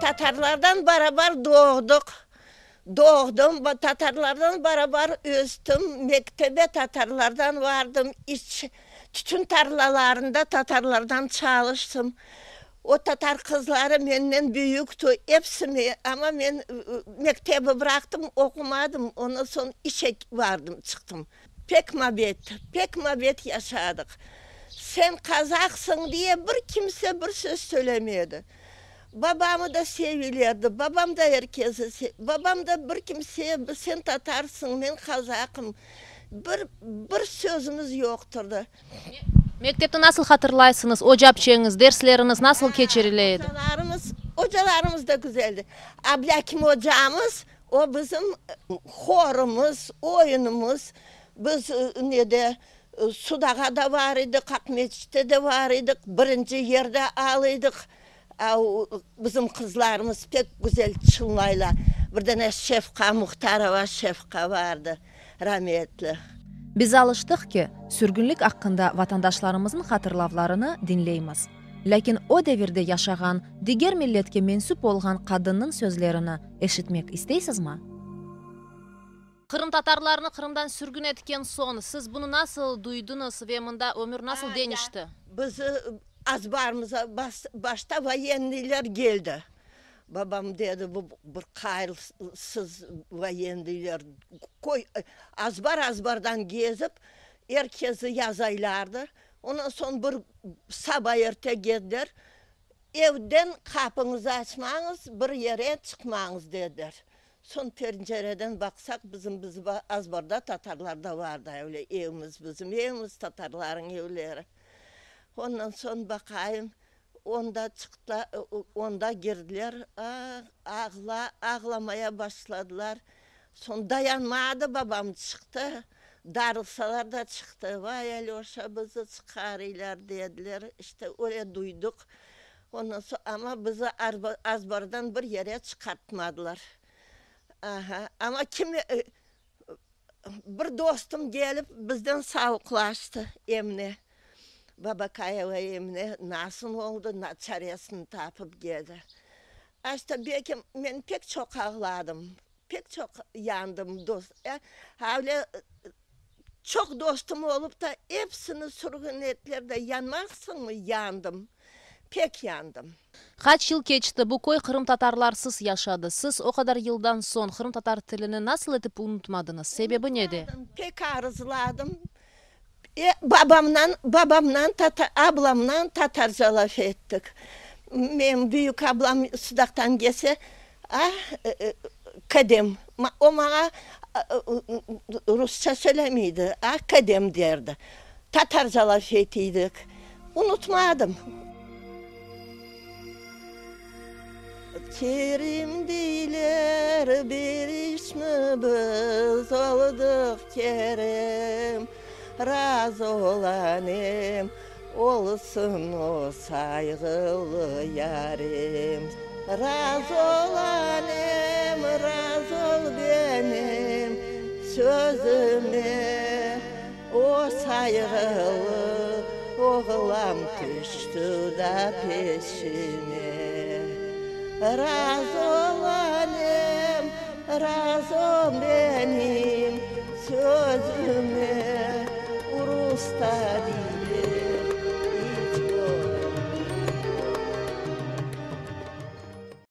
tatarlardan barabar doğdıq. Doğdım, tatarlardan barabar östüm, mektebe tatarlardan vardım, iç, tütün tarlalarında tatarlardan çalıştım. O tatar qızları menden büyükti, episi, amma men mektebi bıraqtım, oqumadım, ondan soñ işe vardım, çıqtım. Pek mabet, pek mabet yaşadıq. Sen qazaqsıñ diye bir kimse bir söz söylemedi. Babamı da sevilerdi, babam da er kesi, babam da bir kimse, sen tatarsıñ, men qazaqım, bir, bir sözümiz yoqtırdı. Mektepni nasıl hatırlaysıñız, oca-apçeñiz, dersleriñiz nasıl keçirile edi? Ocalarımız, ocalarımız da güzeldi. Ablâkim ocamız, o bizim horumız, oyunımız, biz nede, Sudağa da bar edik, Aqmescitte de bar edik, birinci yerde al edik. Bizim qızlarımız pek güzel çıñlaylar. Bir dane Şefqa Muhtarova Şefqa vardı, rametli. Biz alıştıq ki, sürgünlik aqqında vatandaşlarımıznıñ hatırlavlarını diñleymiz. Lâkin o devirde yaşağan diger milletke mensüp olğan qadınnıñ sözlerini eşitmek isteysizmi? Qırımtatarlarnı Qırımdan sürgün etken soñ, siz bunı nasıl duydıñız ve mında ömür nasıl deñişti? Bizi azbarımıza başta voyennıylar keldi. Babam dedi, bu bir hayırsız voyennıylar, köy, azbar-azbardan gezip, er kezi yazaylardı. Ondan soñ bir saba erte keldiler, Evden qapıñızı açmañız, bir yere çıqmañız, dediler. Soñ pencereden baqsaq, bizim azbarda tatarlar da vardı, öyle evimiz, bizim evimiz, tatarlarnıñ evleri. Ondan soñ baqayım, onda çıqtılar, onda girdiler, ağla, ağlamaya başladılar. Soñ dayanmadı, babam çıqtı, darılsalar da çıqtı. Vay, Alöşa, bizi çıqarıylar, dediler. İşte, öyle duydıq. Ondan soñ, amma bizi azbardan bir yere çıqartmadılar. Aha, amma kim, bir dostum kelip bizden savuqlaştı, Emine, Babakayeva Emine, nasıl oldı, çaresini tapıp keldi. İşte, belki men pek çoq ağladım, pek çoq yandım, dost, öyle çoq dostum olıp da, episini sürgün ettiler de, yanmazsıñmı? Yandım, pek yandım. Qaç yıl keçti, bu köy qırımtatarlarsız yaşadı. Siz o qadar yıldan soñ qırımtatar tilini nasıl etip unutmadıñız? Sebebi nede? Pek arızladım. Babamnan, babamnan, ablamnan tatarca laf ettik. Menim büyük ablam Sudaqtan kelse, ah, kadem, o maña rusça söylemeydi, ah, kadem derdi. Tatarca laf etiydik. Unutmadım. Kerim deyler bir işni biz oldıq Kerim, Razı ol anem, olsun o sayğılı yarem. Razı ol anem, razı ol benim sözüme, O sayğılı oğlan tüştü da peşime. Razı ol anem, razı ol benim sözüme, Urusta.